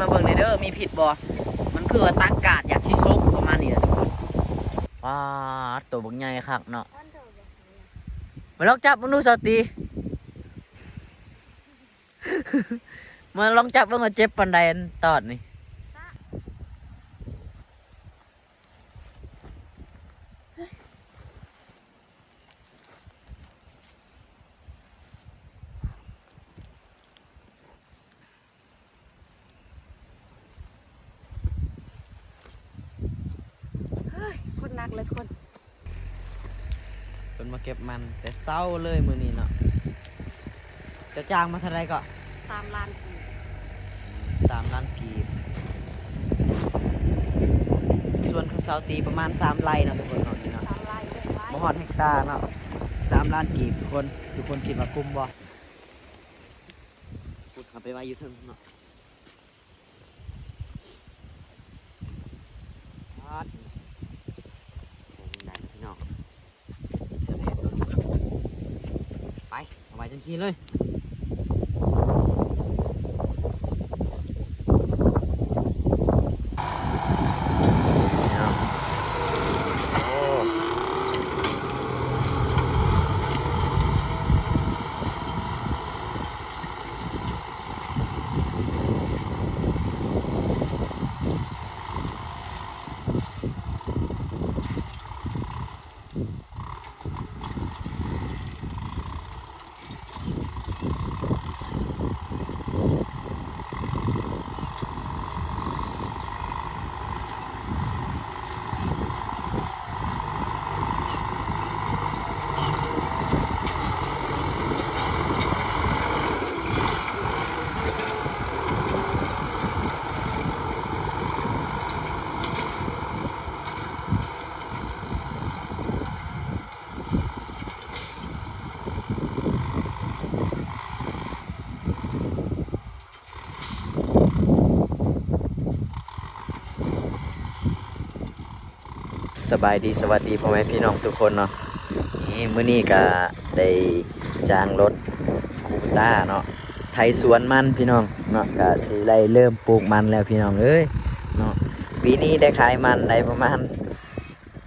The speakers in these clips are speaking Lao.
ມາເບິ່ງແດ່ເດີ ມີພິດບໍ່? ມັນຄືວ່າຕັກກາດຢາກຊິສົກ ປະມານນີ້ແຫຼະທຸກຄົນ. ປາດ ໂຕບັກໃຫຍ່ຄັກເນາະ. ມາລອງຈັບເບິ່ງດູ ສາວຕີ ມາລອງຈັບເບິ່ງວ່າເຈັບປານໃດ ອັນຕອດນີ້. ເຮີ້ຍ ຄົນໜັກເລີຍທຸກຄົນ. ເພິ່ນມາເກັບມັນແຕ່ເຊົ້າເລີຍມື້ນີ້ເນາະ. ເຈົ້າຈ້າງມາເທົ່າໃດເກາະ? ສາມລ້ານກີບ. ສາມລ້ານກີບ. ສວນຂອງສາວຕີປະມານສາມໄຮ່ເນາະທຸກຄົນເນາະ ນີ້ເນາະ. ສາມໄຮ່ ບໍ່ຮອດເຮັກຕາເນາະ. ສາມລ້ານກີບທຸກຄົນ. ທຸກຄົນຄິດວ່າຄຸ້ມບໍ່? ພຸ້ນ ເອົາໄປໄວ້ຢູ່ເທິງເນາະ. ປາດ ໃສ່ເບິ່ງໄດ້ເນາະພີ່ນ້ອງ. ໄປ ເອົາໄວ້ຈັ່ງຊີ້ເລີຍ. ສະບາຍດີ ສະຫວັດດີພໍ່ແມ່ພີ່ນ້ອງທຸກຄົນເນາະ. ນີ້ ມື້ນີ້ກະໄດ້ຈ້າງລົດຄູເປຕ້າເນາະ ໄຖສວນມັນພີ່ນ້ອງເນາະ. ກະຊິໄດ້ເລີ່ມປູກມັນແລ້ວພີ່ນ້ອງເອີຍເນາະ. ປີນີ້ໄດ້ຂາຍມັນໄດ້ປະມານ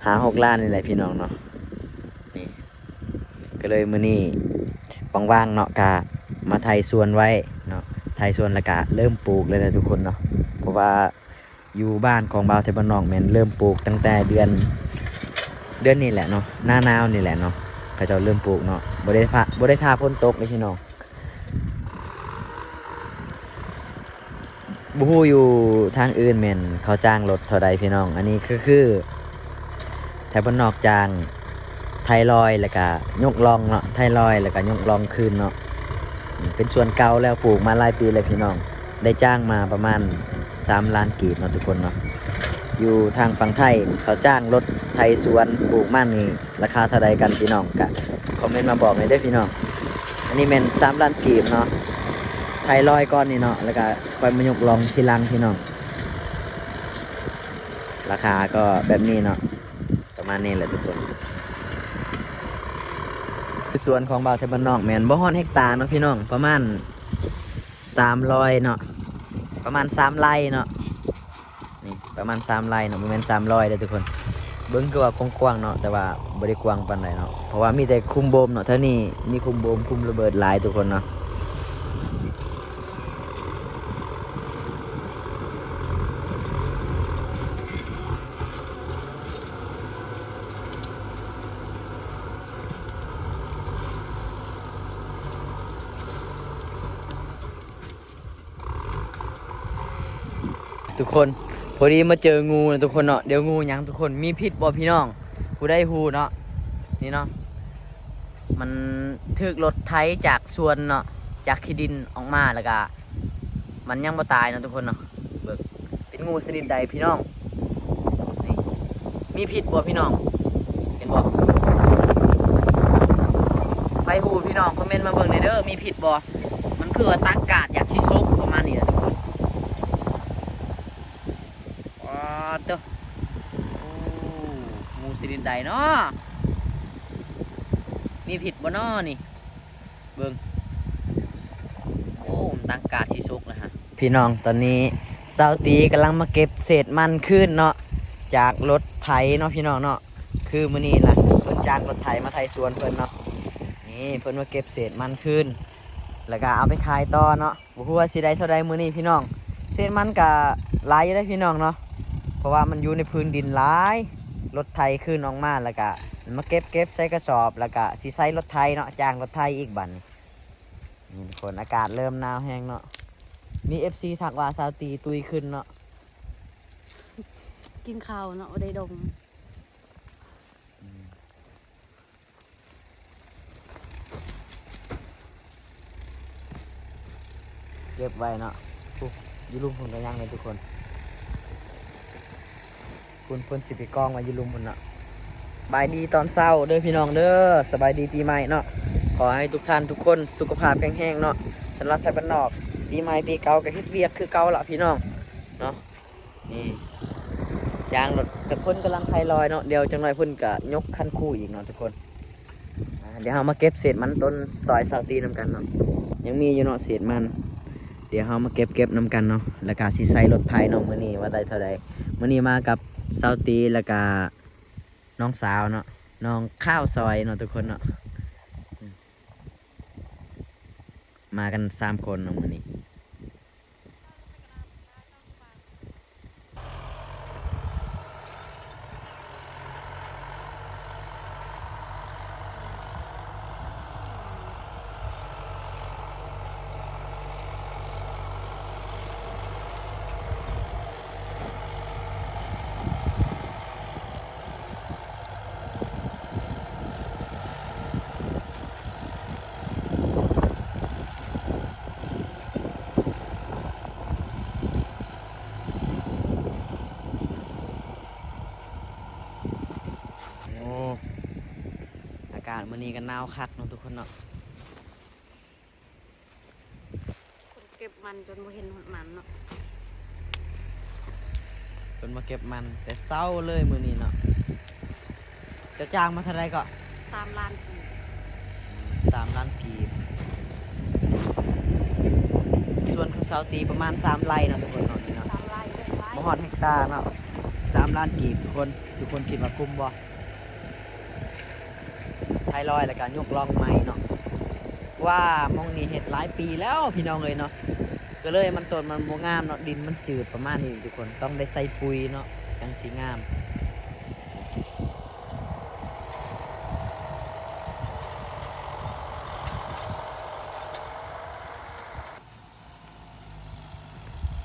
ຫ້າຫົກລ້ານນີ້ແຫຼະພີ່ນ້ອງເນາະ. ນີ້ ກະເລີຍມື້ນີ້ວ່າງໆເນາະ ກະມາໄຖສວນໄວ້ເນາະ. ໄຖສວນແລ້ວກະເລີ່ມປູກເລີຍນະທຸກຄົນເນາະ. ເພາະວ່າຢູ່ບ້ານຂອງບ່າວໄທບ້ານນອກແມ່ນເລີ່ມປູກຕັ້ງແຕ່ເດືອນ ເດືອນນີ້ແຫຼະເນາະ ໜ້າໜາວນີ້ແຫຼະເນາະ ເຂົາເຈົ້າເລີ່ມປູກເນາະ. ບໍ່ໄດ້ ບໍ່ໄດ້ຖ້າຝົນຕົກເດ້ພີ່ນ້ອງ. ບໍ່ຮູ້ຢູ່ທາງອື່ນແມ່ນເຂົາຈ້າງລົດເທົ່າໃດພີ່ນ້ອງ. ອັນນີ້ຄື ຄືໄທບ້ານນອກຈ້າງໄຖລອຍ ແລ້ວກະຍົກລ່ອງເນາະ ໄຖລອຍ ແລ້ວກະຍົກລ່ອງຄືນເນາະ. ເປັນສວນເກົ່າແລ້ວ ປູກມາຫຼາຍປີແລ້ວພີ່ນ້ອງ. ໄດ້ຈ້າງມາປະມານສາມລ້ານກີບເນາະທຸກຄົນເນາະ. ຢູ່ທາງຝັ່ງໄທເຂົາຈ້າງລົດໄຖສວນປູກມັນນີ້ ລາຄາເທົ່າໃດກັນພີ່ນ້ອງ ກະຄອມເມັນມາບອກແດ່ເດີພີ່ນ້ອງ. ອັນນີ້ແມ່ນສາມລ້ານກີບເນາະ ໄຖລອຍກ່ອນນີ້ເນາະ ແລ້ວກະຄ່ອຍມາຍົກລ່ອງທີຫຼັງພີ່ນ້ອງ. ລາຄາກໍແບບນີ້ເນາະ ປະມານນີ້ແຫຼະທຸກຄົນ. ສວນຂອງບ່າວໄທບ້ານນອກແມ່ນບໍ່ຮອດເຮັກຕາເນາະພີ່ນ້ອງ ປະມານສາມຮ້ອຍເນາະ ປະມານສາມໄຮ່ເນາະ. ນີ້ປະມານສາມໄຮ່ເນາະ ບໍ່ແມ່ນສາມຮ້ອຍເດີທຸກຄົນ. ເບິ່ງຄືວ່າກວ້າງໆເນາະ ແຕ່ວ່າບໍ່ໄດ້ກວ້າງປານໃດເນາະ ເພາະວ່າມີແຕ່ຂຸມໂບມເນາະ. ແຖວນີ້ມີຂຸມໂບມ ຂຸມລະເບີດຫຼາຍທຸກຄົນເນາະ. ທຸກຄົນ ພໍດີມາເຈີງູນະທຸກຄົນເນາະ. ດຽວງູຫຍັງທຸກຄົນ ມີພິດບໍ່ພີ່ນ້ອງ? ຜູ້ໃດຮູ້ເນາະ ນີ້ເນາະ ມັນຖືກລົດໄຖຈາກສວນເນາະ ຈາກຂີ້ດິນອອກມາ ແລ້ວກະມັນຍັງບໍ່ຕາຍເນາະທຸກຄົນເນາະ. ເບິ່ງ ເປັນງູຊະນິດໃດພີ່ນ້ອງ? ນີ້ ມີພິດບໍ່ພີ່ນ້ອງ? ເຫັນບໍ່? ໃຜຮູ້ພີ່ນ້ອງຄອມເມັນມາເບິ່ງແດ່ເດີ ມີພິດບໍ່? ມັນຄືວ່າຕັກກາດຢາກຊິສົກ ປະມານນີ້ແຫຼະທຸກຄົນ. ປາດໂທ້ ງູຊະນິດໃດເນາະ? ມີພິດບໍ່ເນາະນີ້? ເບິ່ງ ໂອ້ ມັນຕັ້ງກາດຊິສົກແລ້ວຮະ. ພີ່ນ້ອງ ຕອນນີ້ ສາວຕີກຳລັງມາເກັບເສດມັນຄືນເນາະ ຈາກລົດໄຖເນາະພີ່ນ້ອງເນາະ. ຄືມື້ນີ້ນະ ເພິ່ນຈ້າງລົດໄຖມາໄຖສວນເພິ່ນເນາະ. ນີ້ເພິ່ນມາເກັບເສດມັນຄືນ ແລ້ວກະເອົາໄປຂາຍຕໍ່ເນາະ. ບໍ່ຮູ້ວ່າຊິໄດ້ເທົ່າໃດມື້ນີ້ພີ່ນ້ອງ. ເສດມັນກະຫຼາຍຢູ່ເດ້ພີ່ນ້ອງເນາະ ເພາະວ່າມັນຢູ່ໃນພື້ນດິນຫຼາຍ. ລົດໄຖຄືນອອກມາ ແລ້ວກະມາເກັບ ເກັບໃສ່ກະສອບ ແລ້ວກະຊິໃສ່ລົດໄຖເນາະ ຈ້າງລົດໄຖອີກບັດນີ້. ນີ້ທຸກຄົນ ອາກາດເລີ່ມໜາວແຮງເນາະ. ມີເອັຟຊີທັກວ່າສາວຕີຕຸ້ຍຂຶ້ນເນາະ. ກິນເຂົ້າເນາະ ບໍ່ໄດ້ດົງ. ເກັບໄວ້ເນາະ ພຸ້ນ ຢູ່ລຸ່ມພຸ້ນກະຍັງເລີຍທຸກຄົນ. ພຸ້ນ ເພິ່ນຊິໄປກອງໄວ້ຢູ່ລຸ່ມພຸ້ນເນາະ. ສະບາຍດີຕອນເຊົ້າເດີພີ່ນ້ອງເດີ ສະບາຍດີປີໃໝ່ເນາະ. ຂໍໃຫ້ທຸກທ່ານທຸກຄົນສຸຂະພາບແຂງແຮງເນາະ. ສຳລັບໄທບ້ານນອກ ປີໃໝ່ປີເກົ່າກະເຮັດວຽກຄືເກົ່າລະພີ່ນ້ອງເນາະ. ນີ້ ຈ້າງລົດ ແຕ່ເພິ່ນກຳລັງໄຖລອຍເນາະ. ດຽວຈັກໜ້ອຍເພິ່ນກະຍົກຄັນຄູອີກເນາະທຸກຄົນ. ອ່າ ດຽວເຮົາມາເກັບເສດມັນຕົ້ນຊອຍສາວຕີນຳກັນເນາະ. ຍັງມີຢູ່ເນາະເສດມັນ. ດຽວເຮົາມາເກັບ ເກັບນຳກັນເນາະ ແລ້ວກະຊິໃສ່ລົດໄຖເນາະ. ມື້ນີ້ວ່າໄດ້ເທົ່າໃດ? ມື້ນີ້ມາກັບສາວຕີ ແລ້ວກະນ້ອງສາວເນາະ ນ້ອງຂາວຊອຍເນາະທຸກຄົນເນາະ. ມາກັນສາມຄົນເນາະມື້ນີ້. ໂອ້ ອາກາດມື້ນີ້ກະໜາວຄັກເນາະທຸກຄົນເນາະ. ຄົນເກັບມັນຈົນບໍ່ເຫັນຮອດມັນເນາະ. ເພິ່ນມາເກັບມັນແຕ່ເຊົ້າເລີຍມື້ນີ້ເນາະ. ເຈົ້າຈ້າງມາເທົ່າໃດເກາະ? ສາມລ້ານກີບ. ສາມລ້ານກີບ. ສວນຂອງສາວຕີປະມານສາມໄຮ່ເນາະທຸກຄົນເນາະ ນີ້ເນາະ. ສາມໄຮ່ ເຈັດໄຮ່ ບໍ່ຮອດເຮັກຕາເນາະ. ສາມລ້ານກີບທຸກຄົນ. ທຸກຄົນຄິດວ່າຄຸ້ມບໍ່? ໄຖລອຍແລ້ວກະຍົກລ່ອງໃໝ່ເນາະ. ວ່າໝ່ອງນີ້ເຮັດຫຼາຍປີແລ້ວພີ່ນ້ອງເອີຍເນາະ. ກະເລີຍມັນຕົ້ນມັນບໍ່ງາມເນາະ ດິນມັນຈືດປະມານນີ້ທຸກຄົນ. ຕ້ອງໄດ້ໃສ່ປຸຍເນາະ ຈັ່ງຊິງາມ.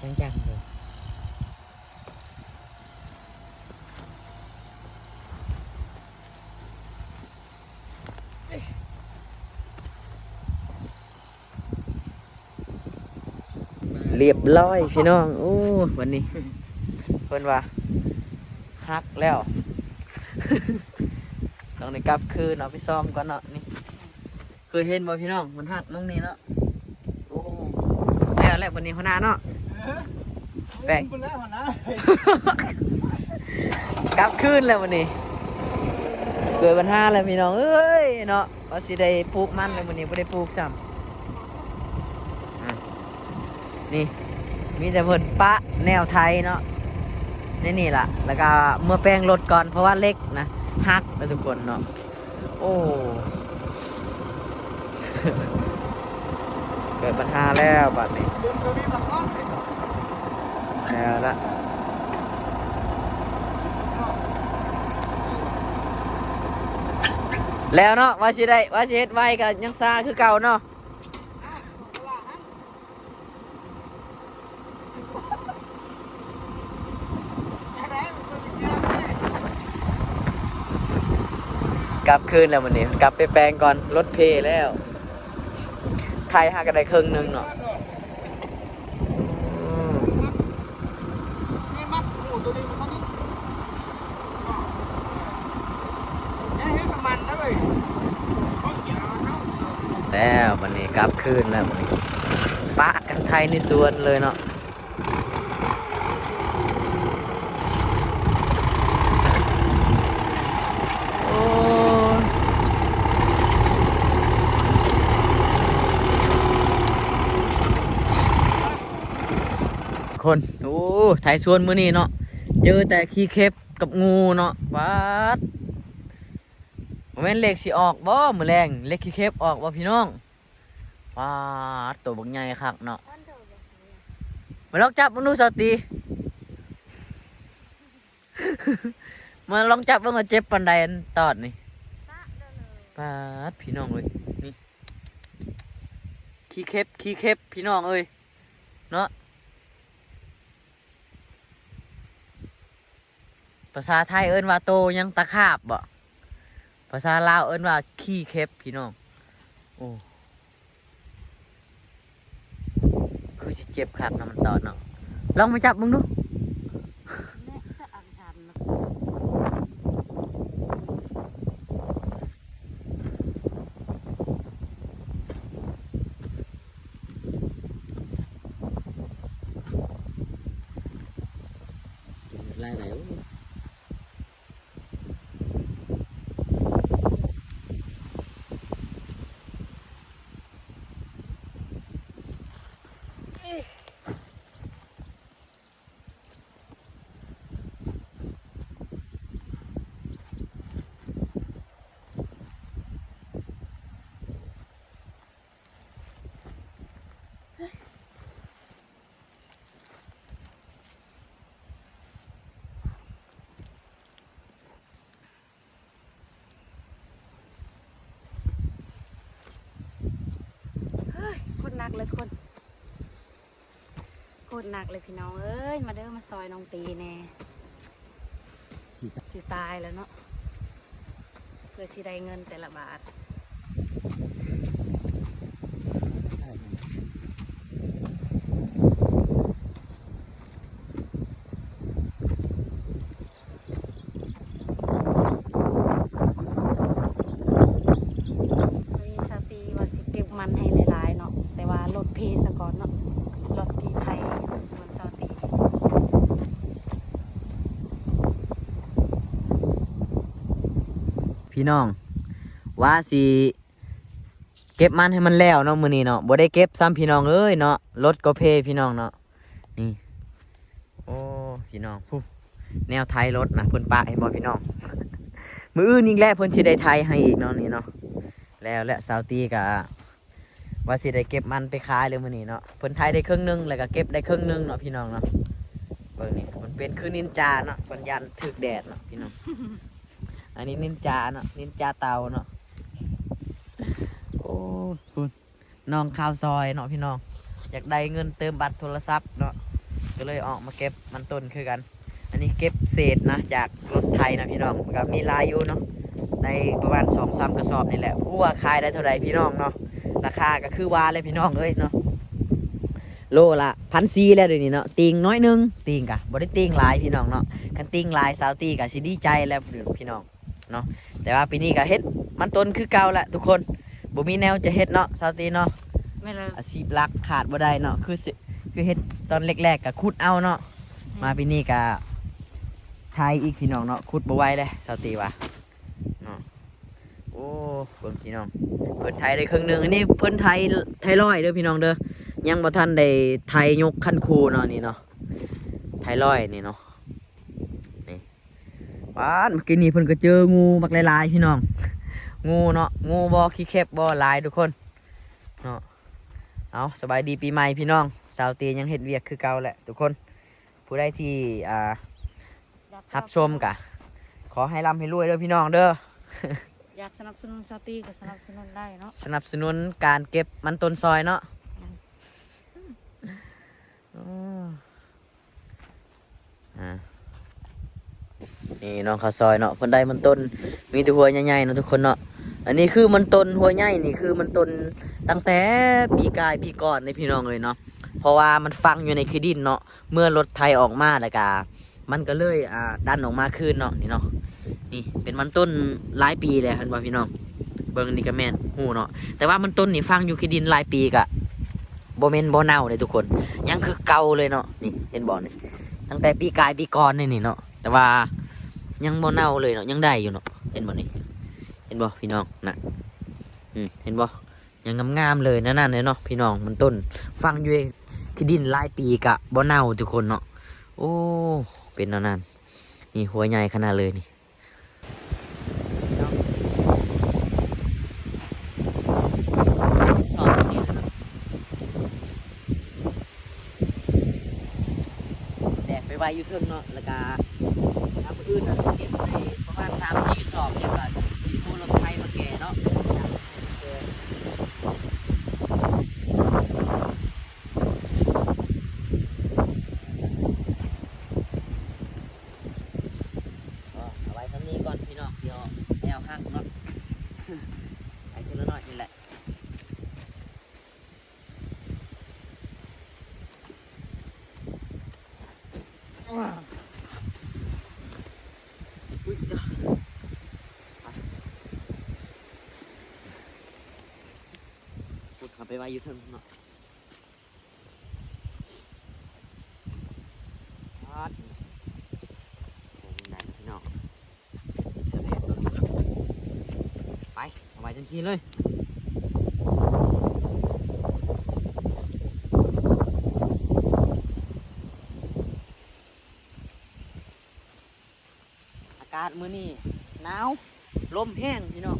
ຈັງໆເດີ. ລຽບລ້ອຍພີ່ນ້ອງ. ໂອ້ ບາດນີ້ເພິ່ນວ່າຫັກແລ້ວ ຕ້ອງໄດ້ກັບຄືນເອົາໄປສ້ອມກ່ອນເນາະ. ນີ້ ເຄີຍເຫັນບໍ່ພີ່ນ້ອງ ມັນຫັກໝ່ອງນີ້ເນາະ. ໂອ້ ແລ້ວແຫຼະບາດນີ້ຫົວໜ້າເນາະ. ແປະ ກັບຄືນແລ້ວບາດນີ້. ເກີດບັນຫາແລ້ວພີ່ນ້ອງເອີຍເນາະ. ວ່າຊິໄດ້ປູກມັນແລ້ວມື້ນີ້ບໍ່ໄດ້ປູກຊ້ຳ. ອ່າ ນີ້ ມີແຕ່ເພິ່ນປະແນວໄຖເນາະ ໃນນີ້ລະ ແລ້ວກະເມືອແປງລົດກ່ອນ ເພາະວ່າເຫຼັກນະຫັກນະທຸກຄົນເນາະ. ໂອ້ ເກີດບັນຫາແລ້ວບາດນີ້. ແລ້ວລະ ແລ້ວເນາະ ວ່າຊິໄດ້ ວ່າຊິເຮັດໄວກະຍັງຊ້າຄືເກົ່າເນາະ. ກັບຄືນແລ້ວມື້ນີ້ ກັບໄປແປງກ່ອນ ລົດເພແລ້ວ. ໄຖຫາກະໄດ້ເຄິ່ງໜຶ່ງເນາະ. ແລ້ວບາດນີ້ກັບຄືນແລ້ວບາດນີ້ ປະກັນໄຖໃນສວນເລີຍເນາະ. ໂອ້ຍ ຄົນ ໂອ້ ອ້ ໄຖສວນມື້ນີ້ເນາະ ເຈີແຕ່ຂີ້ເຂັບກັບງູເນາະ. ປາດ ບໍ່ແມ່ນເລກຊິອອກບໍ່ມື້ແລງ? ເລກຂີ້ເຂັບອອກບໍ່ພີ່ນ້ອງ? ປາດ ໂຕບັກໃຫຍ່ຄັກເນາະ. ມາລອງຈັບເບິ່ງດູສາວຕີ ມາລອງຈັບເບິ່ງວ່າເຈັບປານໃດ ອັນຕອດນີ້. ປາດ ພີ່ນ້ອງເອີຍ ນີ້ ຂີ້ເຂັບ ຂີ້ເຂັບ ພີ່ນ້ອງເອີຍ ເນາະ. ພາສາໄທເອີ້ນວ່າໂຕຫຍັງ? ຕາຂາບບໍ? ພາສາລາວເອີ້ນວ່າຂີ້ເຂັບ ພີ່ນ້ອງ. ໂອ້ ຄືຊິເຈັບຄັກນະ ມັນຕອດເນາະ. ລອງມາຈັບເບິ່ງດູ. ແນະ ຕະອັງສານນະ. ຫຼາຍໃບ ໂອ້. ໂຄດໜັກເລີຍທຸກຄົນ ໂຄດໜັກເລີຍພີ່ນ້ອງເອີຍ. ມາເດີ ມາຊ່ອຍນ້ອງຕີແດ່. ຊິຕາຍ ຊິຕາຍແລ້ວເນາະ ເພື່ອຊິໄດ້ເງິນແຕ່ລະບາດ. ມື້ນີ້ສາວຕີວ່າຊິເກັບມັນໃຫ້ຫຼາຍໆເນາະ ແຕ່ວ່າລົດເພສະກ່ອນເນາະ ລົດທີ່ໄຖສວນສາວຕີ. ພີ່ນ້ອງ ວ່າຊິເກັບມັນໃຫ້ມັນແລ້ວເນາະ ມື້ນີ້ເນາະ ບໍ່ໄດ້ເກັບຊ້ຳ ພີ່ນ້ອງເອີຍເນາະ ລົດກໍເພ ພີ່ນ້ອງເນາະ. ນີ້ ໂອ້ ພີ່ນ້ອງ ພຸ້ນ ແນວໄຖລົດນະ ເພິ່ນປະ ເຫັນບໍ່ພີ່ນ້ອງ? ມື້ອື່ນອີກແລ້ວ ເພິ່ນຊິໄດ້ໄຖໃຫ້ອີກເນາະ ນີ້ເນາະ. ແລ້ວ ແລະ ສາວຕີກະວ່າຊິໄດ້ເກັບມັນໄປຂາຍເລີຍມື້ນີ້ເນາະ ເພິ່ນໄຖໄດ້ເຄິ່ງໜຶ່ງ ແລ້ວກະເກັບໄດ້ເຄິ່ງໜຶ່ງເນາະ ພີ່ນ້ອງເນາະ. ເບິ່ງນີ້ ມັນເປັນຄືນິນຈາເນາະ ເພິ່ນຢ້ານຖືກແດດເນາະ ພີ່ນ້ອງ. ອັນນີ້ນິນຈາເນາະ ນິນຈາເຕົ່າເນາະ. ໂອ້ ພຸ້ນ ນ້ອງຄາວຊອຍເນາະ ພີ່ນ້ອງ ຢາກໄດ້ເງິນເຕີມບັດໂທລະສັບເນາະ ກໍເລີຍອອກມາເກັບມັນຕົ້ນຄືກັນ. ອັນນີ້ເກັບເສດນະ ຈາກລົດໄຖນະ ພີ່ນ້ອງ ກໍມີຫຼາຍຢູ່ເນາະ ໄດ້ປະມານສອງສາມກະສອບນີ້ແຫຼະ. ບໍ່ຮູ້ວ່າຂາຍໄດ້ເທົ່າໃດ ພີ່ນ້ອງເນາະ ລາຄາກໍຄືວ່າແຫຼະ ພີ່ນ້ອງເອີຍເນາະ ໂລລະພັນສີ່ແລ້ວດຽວນີ້ເນາະ. ຕີງໜ້ອຍໜຶ່ງ ຕີງກະບໍ່ໄດ້ຕີງຫຼາຍ ພີ່ນ້ອງເນາະ ຄັນຕີງຫຼາຍສາວຕີກະຊິດີໃຈແລ້ວ ພີ່ນ້ອງ. ເນາະ ແຕ່ວ່າປີນີ້ກໍເຮັດມັນຕົ້ນຄືເກົ່າແຫຼະທຸກຄົນ ບໍ່ມີແນວຈະເຮັດເນາະ ສາວຕີເນາະ. ແມ່ນແລ້ວ ອາຊີບຫຼັກຂາດບໍ່ໄດ້ເນາະ ຄືຊິ ຄືເຮັດຕອນແລກໆກໍຂຸດເອົາເນາະ. ແມ່ນ ມາປີນີ້ກໍໄຖອີກ ພີ່ນ້ອງເນາະ ຂຸດບໍ່ໄຫວເລີຍ ສາວຕີວ່າເນາະ. ໂອ້ ເບິ່ງ ພີ່ນ້ອງ ເພິ່ນໄຖໄດ້ເຄິ່ງໜຶ່ງ ອັນນີ້ເພິ່ນໄຖ ໄຖຮ້ອຍເດີ ພີ່ນ້ອງເດີ ຍັງບໍ່ທັນໄດ້ໄຖຍົກຄັນຄູເນາະ ນີ້ເນາະ ໄຖຮ້ອຍນີ້ເນາະ ນີ້. ປາດ ເມື່ອກີ້ນີ້ເພິ່ນກໍເຈີງູບັກຫຼາຍໆ ພີ່ນ້ອງ ງູເນາະ ງູບໍ່ ຂີ້ເຂັບບໍ່ ຫຼາຍທຸກຄົນເນາະ. ເອົາ ສະບາຍດີປີໃໝ່ ພີ່ນ້ອງ ສາວຕີຍັງເຮັດວຽກຄືເກົ່າແຫຼະທຸກຄົນ. ຜູ້ໃດທີ່ ອ່າ ຮັບຊົມກະຂໍໃຫ້ລ່ຳໃຫ້ລວຍເດີ ພີ່ນ້ອງເດີ. ຢາກສະໜັບສະໜູນສາວຕີກໍສະໜັບສະໜູນໄດ້ເນາະ ສະໜັບສະໜູນການເກັບມັນຕົ້ນຊອຍເນາະ. ອືມ ໂອ້ ອ່າ ນີ້ນ້ອງເຂົ້າຊອຍເນາະ ເພິ່ນໄດ້ມັນຕົ້ນ ມີແຕ່ຫົວໃຫຍ່ໆເນາະທຸກຄົນເນາະ. ອັນນີ້ຄືມັນຕົ້ນຫົວໃຫຍ່ນີ້ ຄືມັນຕົ້ນຕັ້ງແຕ່ປີກາຍປີກ່ອນເດ້ ພີ່ນ້ອງເອີຍເນາະ ເພາະວ່າມັນຝັງຢູ່ໃນຂີ້ດິນເນາະ ເມື່ອລົດໄຖອອກມາແລ້ວກະ ມັນກໍເລີຍ ອ່າ ດັນອອກມາຄືນເນາະ ນີ້ເນາະ. ນີ້ເປັນມັນຕົ້ນຫຼາຍປີແລ້ວ ເຫັນບໍ່ພີ່ນ້ອງ? ເບິ່ງນີ້ກໍແມ່ນ ຮູ້ເນາະ ແຕ່ວ່າມັນຕົ້ນນີ້ຝັງຢູ່ຂີ້ດິນຫຼາຍປີ ກະບໍ່ເໝັນບໍ່ເນົ່າເດ້ທຸກຄົນ ຍັງຄືເກົ່າເລີຍເນາະ. ນີ້ເຫັນບໍ່ນີ້ ຕັ້ງແຕ່ປີກາຍປີກ່ອນນີ້ເນາະ ແຕ່ວ່າຍັງບໍ່ເນົ່າເລີຍເນາະ ຍັງໄດ້ຢູ່ເນາະ. ເຫັນບໍ່ນີ້ ເຫັນບໍ່ພີ່ນ້ອງນະ? ອືມ ເຫັນບໍ່ ຍັງງາມໆເລີຍ ນັ້ນໆເລີຍເນາະ ພີ່ນ້ອງ. ມັນຕົ້ນຝັງຢູ່ທີ່ດິນຫຼາຍປີກະບໍ່ເນົ່າທຸກຄົນເນາະ. ໂອ້ ເປັນແນວນັ້ນ. ນີ້ຫົວໃຫຍ່ຂະໜາດເລີຍນີ້. ແບກໄປໄວ້ຢູ່ເທິງເນາະ ແລ້ວກະ ມື້ອື່ນນະ ເກັບໄດ້ປະມານສາມສີ່ກະສອບ ແລ້ວກະຊິໂທລົດໄຖມາແກ່ເນາະ. ກໍເອົາໄວ້ສ່ຳນີ້ກ່ອນພີ່ນ້ອງ ດຽວແອວຫັກເນາະ. ໄປເທື່ອລະໜ້ອຍນີ້ແຫຼະ. ອຸ້ຍ ໄປ ພຸດເຂົ້າໄປໄວ້ຢູ່ເທິງເນາະ. ປາດ ໃສ່ໄດ້ພີ່ນ້ອງ. ໄປ ເອົາໄວ້ຈັ່ງຊີ້ເລີຍ. ອາກາດມື້ນີ້ໜາວ ລົມແຮງພີ່ນ້ອງ.